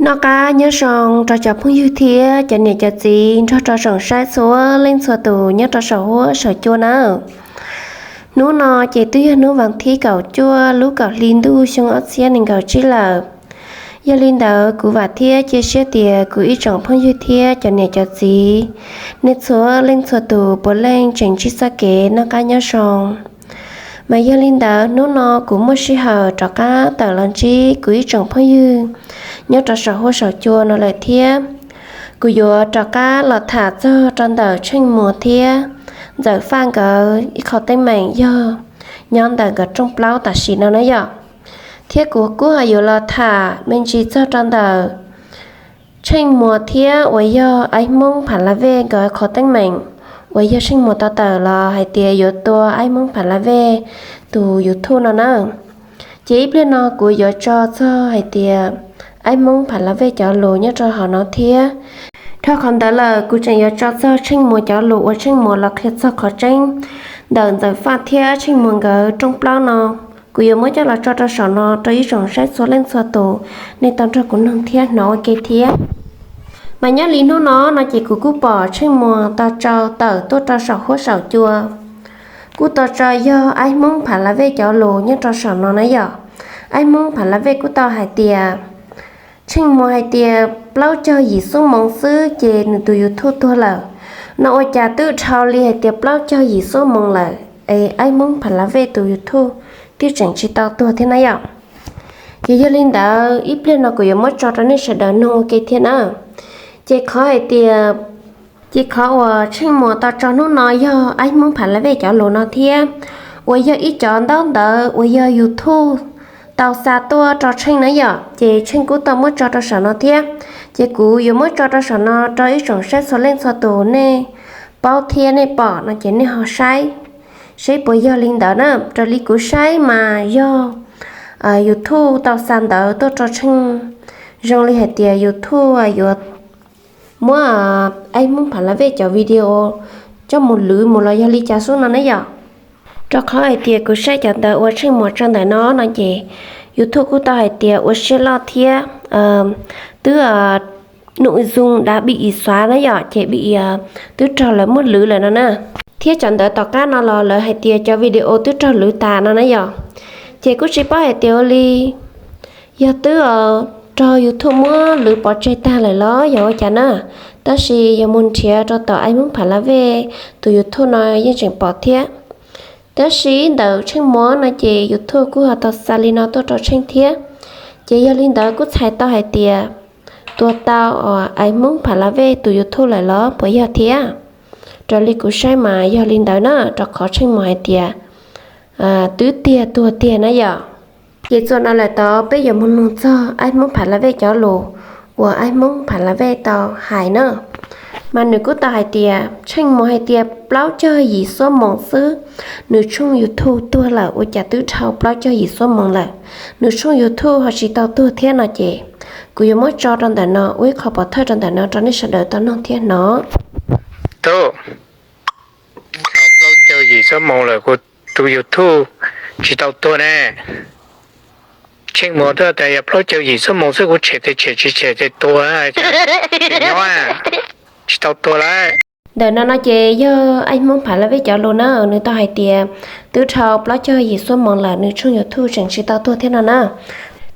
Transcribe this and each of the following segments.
Noj qab nyob zoo rau cov phooj ywg thiab cov niam cov txiv nrog rau tsoom saib txhua leej txhua tus nyob rau saum huab saum cua nawb. Hnub no ces twb yog hnub vas thib kaum cuaj lub kaum hli ntuj xyoo ob txhiab nees nkaum tsib lawm. Yog li ntawd kuv vam thiab cia siab tias kuv ib tsoom phooj ywg thiab cov niam cov txiv, nej txhua leej txhua tus puav leej tseem ntsib txoj kev noj qab nyob zoo. Mas yog li ntawd hnub no kuv muaj sij hawm rov qab tawm los ntsib kuv ib tsoom phooj ywg nyob rau saum huab saum cua no lawm thiab. Kuv yuav rov qab los tham txog rau ntawm Tsheej Muas thiab Ntxawm Faj nkawd ib qho teeb meem yog nyob ntawm nkawd rooj plaub tam sim no na yom. Thiab kuv kuj ho yuav los tham me ntsis txog rau ntawm Tsheej Muas thiab uas yog Aib Hmoob Phav Lav Vej nkawd qhov teeb meem uas yog Tsheej Muas tau tawm los hais tias yuav tua Aib Hmoob Phav Lav Vej tus YouTube no na. Ces ib pliag no kuv yuav tso txog hais tias Aib Hmoob Phav Lav Vej cov lus nyob rau hauv no thiab. Dhau qhov ntawd lawm kuv tseem yuav tso txog Tsheej Muas cov lus uas Tsheej Muas los qhia txog qhov tseeb ntawm Ntxawm Faj thiab Tsheej Muas nkawd rooj plaub no. Kuv yuav muab coj los tso rau saum no rau ib tsoom saib txhua leej txhua tus, nej tau nrog kuv noog thiab hnov ua ke thiab. Mas nyob li hnub no no ces kuv kuj pom Tsheej Muas tau tso tawm tuaj rau saum huab saum cua. Kuj tau tso yog Aib Hmoob Phav Lav Vej cov lus nyob rau saum no na yom. Aib Hmoob Phav Lav Vej kuj tau hais tias, Tsheej Muas hais tias plaub caug yim xuab moos xwb ces nws tus YouTube tuag lawm. No ua cas twb dhau li hais tias plaub caug yim xuab moos lawm es Aib Hmoob Phav Lav Vej tus YouTube twb tseem tsis tau tuag thiab na yom. Ces yog li ntawd ib pliag no kuv yuav muab tso rau nej sawv daws noog ua ke thiab na. Ces qhov hais tias, ces qhov uas Tsheej Muas tau tso hnub no yog Aib Hmoob Phav Lav Vej cov lus no thiab, uas yog ib cov ntaub ntawv uas yog YouTube tau xa tuaj rau Tsheej na yom, ces Tsheej kuj tau muab tso rau saum no thiab. Ces kuv yuav muab tso rau saum no rau ib tsoom saib txhua leej txhua tus nej paub thiab nej pom no ces nej ho saib seb puas yog li ntawd na. Raws li kuv saib mas yog YouTube tau xa ntawv tuaj rau Tsheej, zoo li hais tias YouTube yuav muab Aib Hmoob Phav Lav Vej cov video coj mus lwv mus los yog li cas xwb no na yom. Rau qhov hais tias kuv saib cov ntawv uas Tsheej Muas tso ntawm no no ces YouTube kuj tau hais tias ua siab loj thiab twb num zoo dav bi ib xuav na yom, ces bi twb raug lawv muab lwv lawm no na. Thiab cov ntawv tom qab no los lawv hais tias cov video twb raug lwv tas no na yom. Ces kuj tsis paub hais tias ua li yog twb raug YouTube muab lwv pov tseg tag lawm los yog ua cas na. Tab sis yog mus nrhiav rau tom Aib Hmoob Phav Lav Vej tus YouTube no yeej tseem pom thiab. Tab sis ntawm Tsheej Muas no ces YouTube kuj ho tau xa li no tuaj rau Tsheej thiab. Ces yog li ntawd kuj txhais tau hais tias tua tau Aib Hmoob Phav Lav Vej tus YouTube lawm los puas yog thiab. Raws li kuv saib mas yog li ntawd na, rau qhov Tsheej Muas hais tias twb tiag tuag tiag na yom. Ces txuas no lawm tod peb yuav mus noog txog Aib Hmoob Phav Lav Vej cov lus uas Aib Hmoob Phav Lav Vej tau hais na. Mas nws kuj tau hais tias Tsheej Muas hais tias plaub caug yim xuab moos xwb, nws tshooj YouTube tuag lawm, ua cas twb dhau plaub caug yim xuab moos lawm, nws tshooj YouTube ho tsis tau tuag thiab no ces kuv yuav muab tso rau ntawm no ua ib qho pov thawj rau ntawm no rau nej sawv daws tau noog thiab hnov. Tub, dhau plaub caug yim xuab moos lawm kuv tus YouTube tsis tau tuag ne. Tsheej Muas twb tias yog plaub caug yim xuab moos xwb, kuv tshem tes tshem tsis tshem tes tuag, nyob tsis tau tuag lawm. Ntawm no no ces yog Aib Hmoob Phav Lav Vej cov lus na, nws tau hais tias twb dhau plaub caug yim xuab moos lawm nws tshooj YouTube tseem tsis tau tuag thiab no na.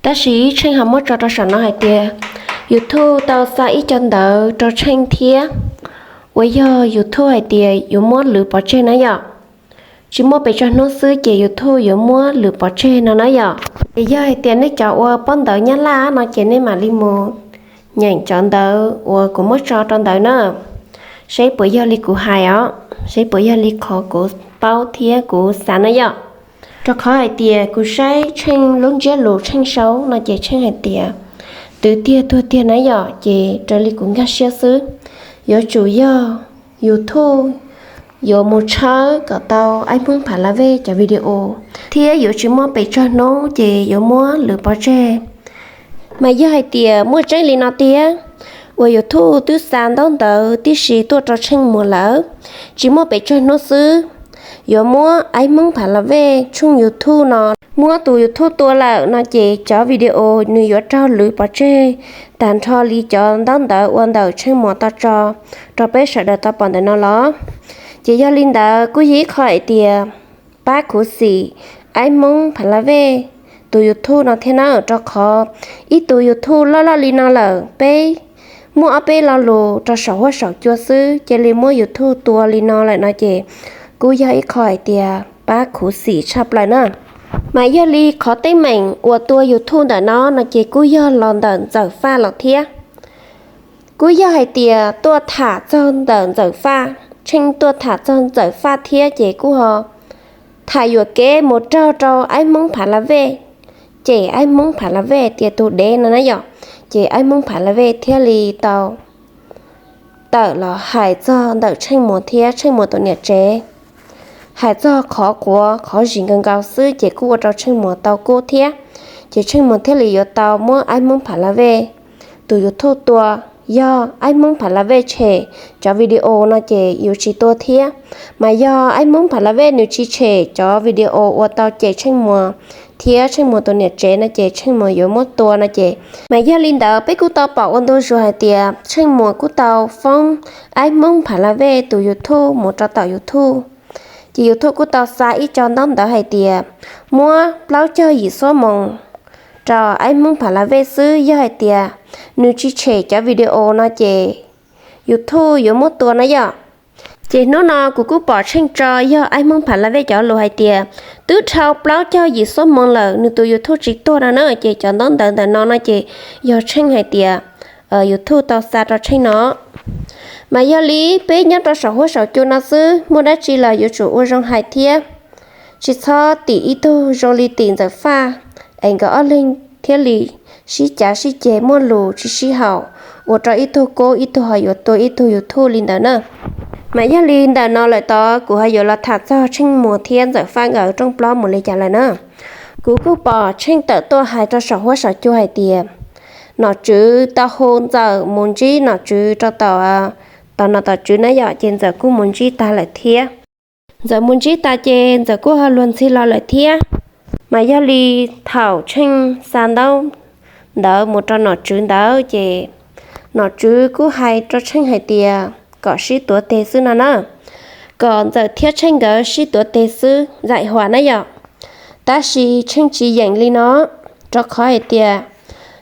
Tab sis Tsheej ho muab tso rau saum no hais tias YouTube tau xa ib co ntawv rau Tsheej thiab, uas yog YouTube hais tias yuav muab lwv pov tseg na yom. Tsis muaj pes tsawg hnub xwb ces YouTube yuav muab lwv pov tseg no na yom. Ces yog hais tias nej cov uas paub ntawv Nyab Laj no ces nej mam li mus nyeem cov ntawv uas kuv muab tso rau ntawd na, seb puas yog li kuv hais os, seb puas yog li qhov kuv paub thiab kuv xav na yom. Rau qhov hais tias kuv saib Tsheej lub ntsiab lus Tsheej sau no ces Tsheej hais tias twb tiag tuag tiag na yom, ces raws li kuv nkag siab xwb, yuav tsum yog YouTube yuav mus tshawb kom tau Aib Hmoob Phav Lav Vej cov video, thiab yuav tsis muaj pes tsawg hnub ces yuav muab lwv pov tseg. Mas yog hais tias muaj tseeb li no tiag, uas YouTube twb xa ntaub ntawv tib si tuaj rau Tsheej Muas lawm, tsis muaj pes tsawg hnub xwb, yuav muab Aib Hmoob Phav Las Vej tshooj YouTube no muab tus YouTube tua lawm no ces cov video nws yuav raug lwv pov tseg tag nrho li cov ntaub ntawv ua ntawm Tsheej Muas tau tso rau peb sawv daws tau pom ntawm no los. Ces yog li ntawd kuj yog ib qho hais tias pab khuv xim Aib Hmoob Phav Las Vej tus YouTube no thiab na, rau qhov ib tus YouTube loj loj li no lawm peb muaj ob peb lo lus rau saum huab saum cua xwb cia li muab YouTube tua li no lawm no ces kuj yog ib qho hais tias pab khuv xim tshaj plaws na. Mas yog li qhov teeb meem uas tua YouTube ntawm no no ces kuj yog los ntawm Ntxawm Faj los thiab. Kuj yog hais tias tuaj tham txog ntawm Ntxawm Faj, Tsheej tuaj tham txog Ntxawm Faj thiab ces kuj ho tham yuam kev mus raug rau Aib Hmoob Phav Las Vej, cem Aib Hmoob Phav Las Vej tias tus dev no na yom. Ces Aib Hmoob Phav Las Vej thiaj li tau tawm los hais txog ntawm Tsheej Muas thiab Tsheej Muas tus niam tsev, hais txog qhov quav qhov zis nkaus nkaus xwb ces kuj ua rau Tsheej Muas tau kub thiab. Ces Tsheej Muas thiaj li yuav tau muab Aib Hmoob Phav Las Vej tus YouTube tua. Yog Aib Hmoob Phav Las Vej tshem cov video no ces yuav tsis tua thiab, mas yog Aib Hmoob Phav Las Vej nws tsis tshem cov video uas tau cem Tsheej Muas thiab Tsheej Muas tus niam tsev no ces Tsheej Muas yuav muab tua no ces. Mas yog li ntawd peb kuj tau pom ua ntu zus hais tias Tsheej Muas kuj tau foob Aib Hmoob Phav Las Vej tus YouTube mus rau tom YouTube. Ces YouTube kuj tau xa ib co ntaub ntawv hais tias muab plaub caug yim xuab moos rau Aib Hmoob Phav Las Vej xwb, yog hais tias nws tsis tshem cov video no ces YouTube yuav muab tua na yom. Ces hnub no kuv kuj pom Tsheej tso yog Aib Hmoob Phav Las Vej cov lus hais tias twb dhau plaub caug yim xuab moos lawm nws tus YouTube tsis tuag no na, ces cov ntaub ntawv ntawm no no ces yog Tsheej hais tias YouTube tau xa rau Tsheej no. Mas yog li peb nyob rau saum huab saum cua no xwb, muaj dab tsi los yuav tsum ua zoo hais thiab, tsis txhob tim ib tug zoo li tim Ntxawm Faj, es nkawd ob leeg thiaj li sib cav sib ceg muaj lus tsis sib haum, ua rau ib tug kub ib tug ho yuav tua ib tug YouTube li ntawd na. Mas yog li ntawm no lawm tod kuv ho yuav los tham txog Tsheej Muas thiab Ntxawm Faj nkawd rooj plaub mus li cas lawm na. Kuv kuj pom Tsheej tawm tuaj hais rau saum huab saum cua hais tias nom tswv tau hu Ntxawm mus ntsib nom tswv rau tom, tom nom tom tswv na yom, ces Ntxawm kuj mus ntsib tag lawm thiab. Ntxawm mus ntsib tas ces Ntxawm kuj ho luag ntxhi los lawm thiab. Mas yog li thaum Tsheej xa ntaub ntawv mus rau nom tswv ntawd ces nom tswv kuj hais rau Tsheej hais tias kom sib tuav tes xwb no na, kom Ntxawm thiab Tsheej nkawd sib tuav tes xwb zaim huam na yom. Tab sis Tsheej tsis yeem li no, rau qhov hais tias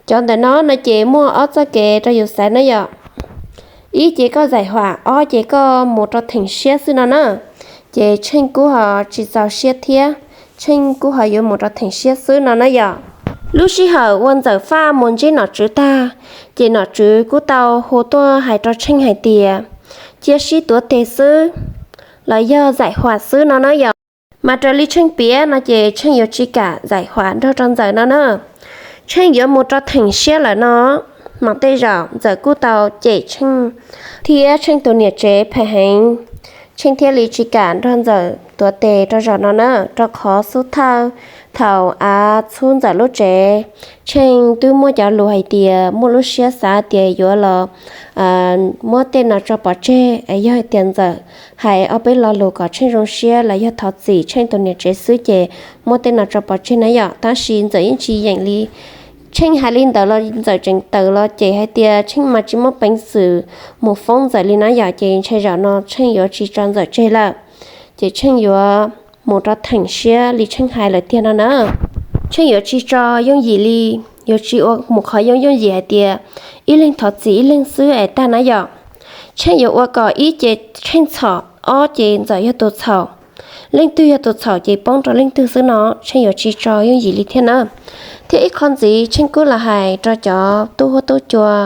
cov ntawm no no ces muaj ob txoj kev rau yus xaiv na yom. Ib ces koj zaim huam, ob ces koj mus rau theem siab xwb no na. Ces Tsheej kuj ho tsis txaus siab thiab, Tsheej kuj ho yuav mus rau theem siab xwb no na yom. Lub sij hawm uas Ntxawm Faj mus ntsib nom tswv tag, ces nom tswv kuj tau hu tuaj hais rau Tsheej hais tias cia sib tuav tes xwb los yog zaim huam xwb no na yom. Mas raws li Tsheej piav no ces Tsheej yuav tsis kam zaim huam nrog rau Ntxawm no na. Tsheej yuav mus rau theem siab lawm no, mas tej zaum Ntxawm kuj tau cem Tsheej thiab Tsheej tus niam tsev phem heev, Tsheej thiaj li tsis kam nrog Ntxawm tuav tes rau zaum no na, rau qhov xub thawj thaum av txhub Ntxawm lub tsev, Tsheej twb muaj cov lus hais tias muaj lub siab xav tias yuav los muab tej no tso pov tseg, yog hais tias Ntxawm hais ob peb lo lus kom Tsheej zoo siab los yog thov txim Tsheej tus niam tsev xwb ces muab tej no tso pov tseg na yom. Tab sis Ntxawm yeej tsis yeem li. Tsheej hais li ntawd los Ntxawm tseem tawm los cem hais tias Tsheej mas tsis muaj peev xwm mus foob Ntxawm li na yom, ces ntshai zaum no Tsheej yuav tsis tso Ntxawm tseg lawm, ces Tsheej yuav mus rau theem siab li Tsheej hais lawm tiag no na. Tsheej yuav tsis tso yooj yim li, yuav tsis ua mus qhov yooj yooj yim hais tias ib leeg thov txim ib leeg xwb es tag na yom. Tsheej yuav ua kom ib ces Tsheej txhaum, ob ces Ntxawm yog tus txhaum, leej twg yog tus txhaum ces poob rau leej twg xwb no, Tsheej yuav tsis tso yooj yim li thiab na. Thiab ib qho ntxiv Tsheej kuj los hais rau cov tub huab tub cua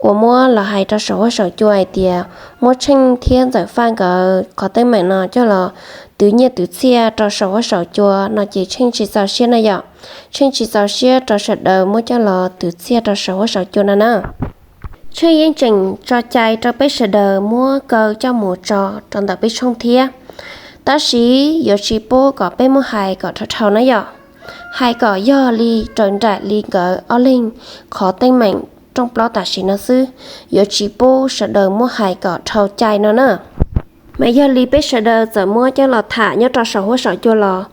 uas muab los hais rau saum huab saum cua hais tias muab Tsheej thiab Ntxawm Faj nkawd qhov teeb meem no coj los twv nyiaj twv txiaj rau saum huab saum cua no ces Tsheej tsis txaus siab na yom. Tsheej tsis txaus siab rau sawv daws muab coj los twv txiaj rau saum huab saum cua no na. Tsheej yeej tseem tso cai rau peb sawv daws muab kaw coj mus tso rau ntawm peb tshooj thiab, tab sis yuav tsis pub kom peb muab hais kom dhau dhau na yom. Hais kom yog li raws nraim li nkawd ob leeg qhov teeb meem rooj plaub tam sim no xwb, yuav tsis pub sawv daws muab hais kom dhau cai no na. Mas yog li peb sawv daws txawm muab coj los tham nyob rau saum huab saum cua los,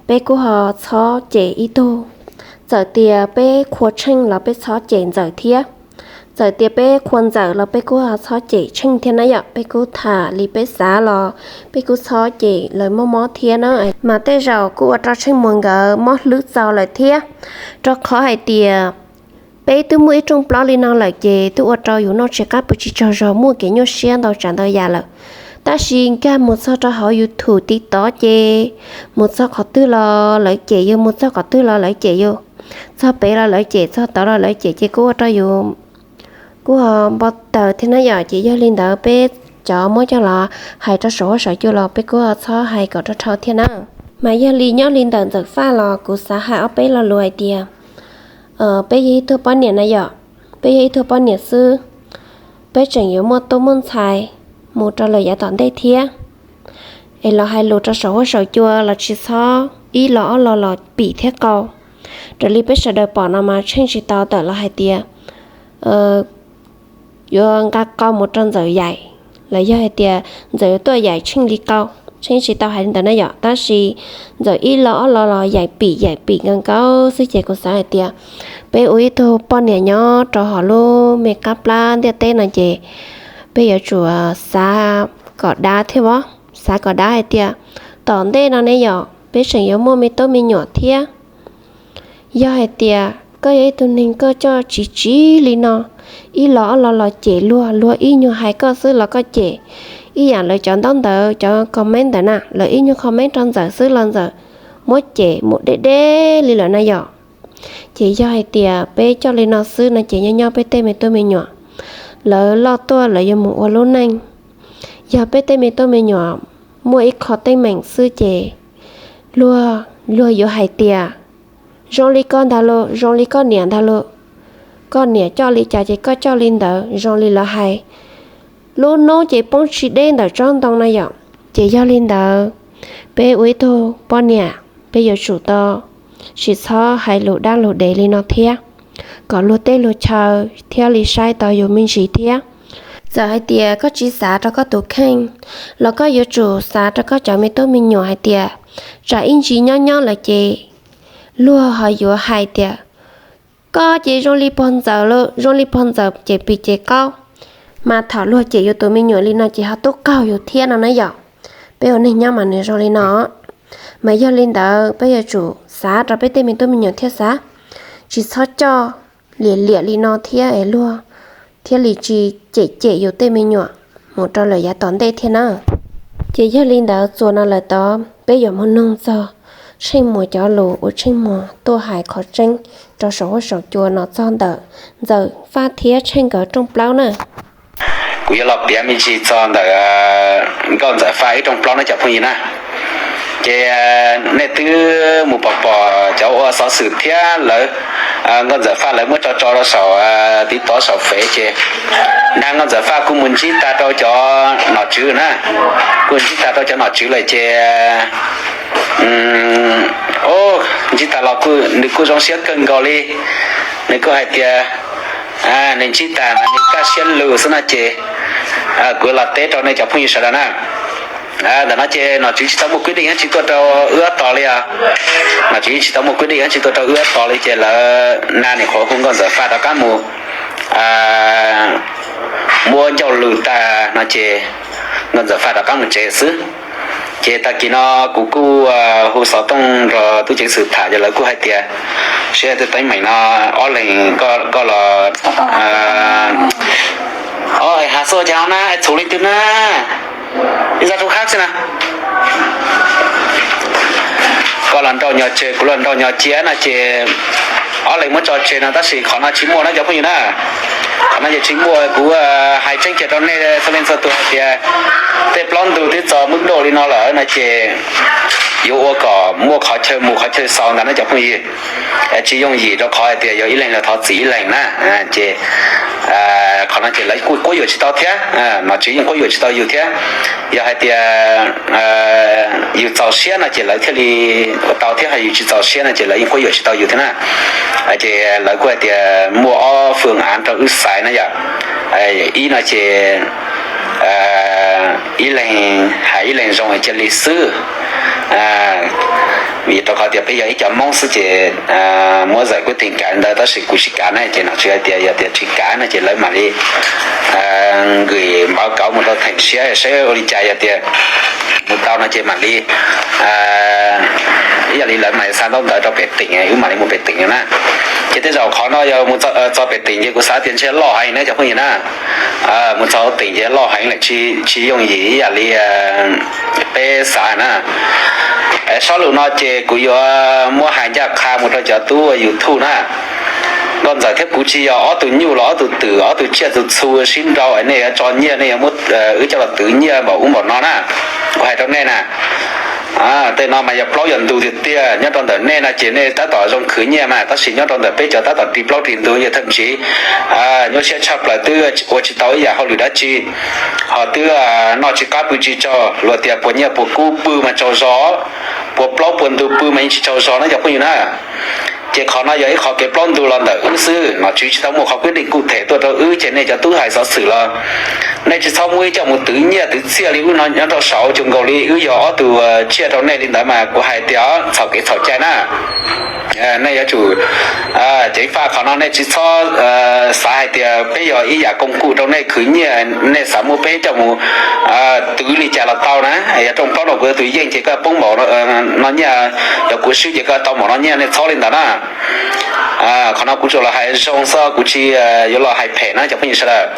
peb kuj ho txhob cem ib tug. Txawm tias peb qhua Tsheej los peb txhob cem Ntxawm thiab. Txawm tias peb qhua Ntxawm los peb kuj ho txhob cem Tsheej thiab na yom. Peb kuj tham li peb xav los peb kuj txhob cem lawv mob mob thiab na. Mas tej zaum kuj ua rau Tsheej Muas nkawd mob hlwb txaus lawm thiab, rau qhov hais tias peb twb muaj ib rooj plaub li no lawm ces twb ua rau yus noj tsis qab pw tsis tsaug zog, muaj kev nyuaj siab ntau tsav ntau yam lawm. Tab sis nkag mus txog rau hauv YouTube, TikTok ces mus txog qhov twg los lawv cem yus, mus txog qhov twg los lawv cem yus, txog pem los lawv cem, txog tod los lawv cem, ces kuj ua rau yus kuj npau taws thiab na yom. Ces yog li ntawd peb cov muab coj los hais rau saum huab saum cua los peb kuj txhob hais kom rau dhau thiab na. Mas yog li nyob li ntawm Ntxawm Faj los kuv xav hais ob peb lo lus hais tias, peb yog ib tug poj niam na yom, peb yog ib tug poj niam xwb, peb tseem yuav muaj tub muaj ntxhais mus rau lawm yav tom ntej thiab. Es los hais lus rau saum huab saum cua los tsis txhob ib lo ob lo los pim thiab qau. Raws li peb sawv daws pom no mas Tsheej tsis tau tawm los hais tias yuav nqa qau mus rau Ntxawm yaim, los yog hais tias Ntxawm yuav tuaj yaim Tsheej li qau. Tsheej tsis tau hais li ntawd na yom, tab sis Ntxawm ib lo ob lo los yaim pim yaim pim nkaus nkaus xwb. Ces kuv xav hais tias peb ua ib tug poj niam nyob rau hauv lub me qab plab ntiaj teb no ces peb yuav tsum xav kom dav thiab os, xav kom dav hais tias tom ntej no ne yom, peb tseem yuav muaj me tub me nyuam thiab. Yog hais tias koj yog ib tug neeg koj coj tsiv tsiv li no, ib lo ob lo los cem luag, luag ib nyuag hais koj xwb los koj cem, ib yam lawv cov ntaub ntawv cov comment ntawd na, lawv ib nyuag comment rau Ntxawm xwb los Ntxawm muab cem mus deb deb li lawm na yom. Ces yog hais tias peb coj li no xwb no ces nyob nyob peb tej me tub me nyuam, lawv loj tuaj lawv yuav mus ua lub neej. Yog peb tej me tub me nyuam muaj ib qho teeb meem xwb ces luag, luag yuav hais tias zoo li koj ntag lauj, zoo li koj niam ntag lauj. Koj niam coj li cas ces koj coj li ntawd, zoo li lawv hais. Lub hnub ces poob tsis deb ntawm tsob ntoo na yom. Ces yog li ntawd, peb ua ib tug poj niam peb yuav tsum tau tsis txhob hais lus dab lus dev li no thiab, kom luag tej luag chaw thiaj li saib tau yus me ntsis thiab. Txawm hais tias koj tsis xav rau koj tus kheej los koj yuav tsum xav rau koj cov me tub me nyuam hais tias tsam ib ntsis nyob nyob lawm ces luag ho yuav hais tias koj ces zoo li pog Ntxawm lawm, zoo li pog Ntxawm ces pim ces qaub. Mas thaum luag cem yus tus me nyuam li no ces ho tub qaug yus thiab no na yom. Peb ua neeg nyob mas nws zoo li no. Mas yog li ntawd peb yuav tsum xav rau peb tej me tub me nyuam thiab xav, tsis txhob coj liam liam li no thiab es luag thiaj li tsis cem cem yus tej me nyuam mus rau lawm yav tom ntej thiab na. Ces yog li ntawd txuas no lawm tod peb yuav mus noog txog Tsheej Muas cov lus uas Tsheej Muas tuaj hais qhov tseeb rau saum huab saum cua no txog ntawm Ntxawm Faj thiab Tsheej nkawd rooj plaub na. Kuv yuav los piav me ntsis txog ntawm Nkauj Ntxawm Faj ib rooj plaub na cov phooj ywg na. Ces nej twb mus pom pom cov ua xov xwm thiab lawv, Nkauj Ntxawm Faj lawv muab tso tso rau saum TikTok saum Fev ces nag Nkauj Ntxawm Faj kuj mus ntsib tag rau cov nom tswv na, kuj ntsib tag rau cov nom tswv lawm ces ntsib tag los nws kuj zoo siab kawg nkaus li. Nws kuj hais tias nws ntsib tag mas nws kaj siab lug xwb no ces kuv los teb rau nej cov phooj ywg sawv daws na. Ntawm no ces nom tswv tsis tau muaj kwj deej dab tsi tuaj rau wb ob tog li os. Nom tswv tsis tau muaj kwj deej dab tsi tuaj rau wb ob tog li ces lawv nag nim qhuav hu Nkauj Ntxawm Faj rov qab mus muab ncauj lus tag no ces Nkauj Ntxawm Faj rov qab mus tsev xwb. Ces tag kis no kuv kuj hu xov tooj nrog tub ceev xwm tham ces lawv kuj hais tias seb tej teeb meem no ob leeg koj los ha xo cas no na, txhuv leej twg na, ib zaj rub hab xwb na. Koj los nrauj nyo tseg, kuv los nrauj nyo cia no ces ob leeg muab tso tseg no tab sis qhov no tsis muaj na cov phooj ywg na. Qhov no ces tsis muaj, kuv hais tseeb kiag rau nej txhua leej txhua tus hais tias tej plaub ntug twb txo muab dua li no lawm no ces yuav ua kom muaj qhov chaw mus qhov chaw xaus ntag na cov phooj ywg. Tsis yooj yim rau qhov hais tias yog ib leeg los thov txim ib leeg na. Ces qhov no ces lawv kuj quab yuam tsis tau thiab, nom tswv yeej quab yuam tsis tau yus thiab. Yog hais tias yus txaus siab no ces lawv thiaj li ua tau thiab, ho yus tsis txaus siab no ces lawv yeej quab yuam tsis tau yus thiab na. Ces lawv kuj hais tias muaj ob fwm av rau wb xaiv na yom. Ib no ces ib leeg hais ib leeg zoo cia li xwb. Vim rau qhov tias peb yog ib cov Hmoob xwb ces muab zais kuv teem kav ntawd, tab sis kuv tsis kav na, ces nom tswv hais tias yog tias tsis kav no ces lawv mam li nqis npawv kauv mus rau theem siab saib ua li cas, yog tias mus tau no ces mam li ib yam li lawv mam xa ntaub ntawv rau pem teem, wb mam li mus pem teem no na. Ces tej zaum qhov no yog mus txog pem teem ces kuv xav tias ntshe loj heev na cov phooj ywg na. Mus txog teem ces loj heev lawm, tsis yooj yim ib yam li peb xav na. Sob lus no ces kuv yuav muab hais ncaj qha mus rau cov tub YouTube na. Nkauj Ntxawm thiab kuv tsis yog ob tug nyuj los ob tug twm, ob tug tsiaj txhu txhu sib nrau nej yuav tso nyiaj, nej yuav muab wb coj los twv nyiaj npaum ub npaum no na. Kuv hais rau nej na, tej no mas yog plaub yog ntug tiag tiag. Nyob rau ntawm nej no ces nej tab tom zoo khwv nyiaj mas, tab sis nyob rau ntawm peb cov tab tom ris plaub ris ntug yog thaj tsiv nyuaj siab tshaj plaws, twb ua tsis tau ib yam hauj lwm dab tsi, ho twb noj tsis qab pw tsis tsaug, luag tias puas nyiaj puas kub pw mas tsaug zog, puas plaub puas ntug pw mas yeej tsis tsaug zog na cov phooj ywg na. Ces qhov no yog ib qhov kev plaub ntug los ntawm wb xwb, nom tswv tsis tau muaj qhov kwj deem kuj them tuaj rau wb, ces nej cov tub hais xov xwm los nej tsis txhob muab wb coj mus twv nyiaj twv txiaj li wb no nyob rau saud, cuag nkaus li wb yog ob tug tsiaj rau nej li ntawd mas kuv hais tias txhaum kev txhaum cai na. Nej yuav tsum ceev faj qhov no, nej tsis txhob xav hais tias peb yog ib yam koom kuj rau nej khwv nyiaj, nej xav muab peb coj mus twv li cas los tau na. Yog rooj plaub no kuv yog tus yeej ces koj poob npaum no nyiaj, yog kuv swb ces koj tau npaum no nyiaj, nej txhob li ntawd na. Qhov no kuv tsuas los hais zoo xwb, kuv tsis yuav los hais phem na cov phooj ywg sawv daws.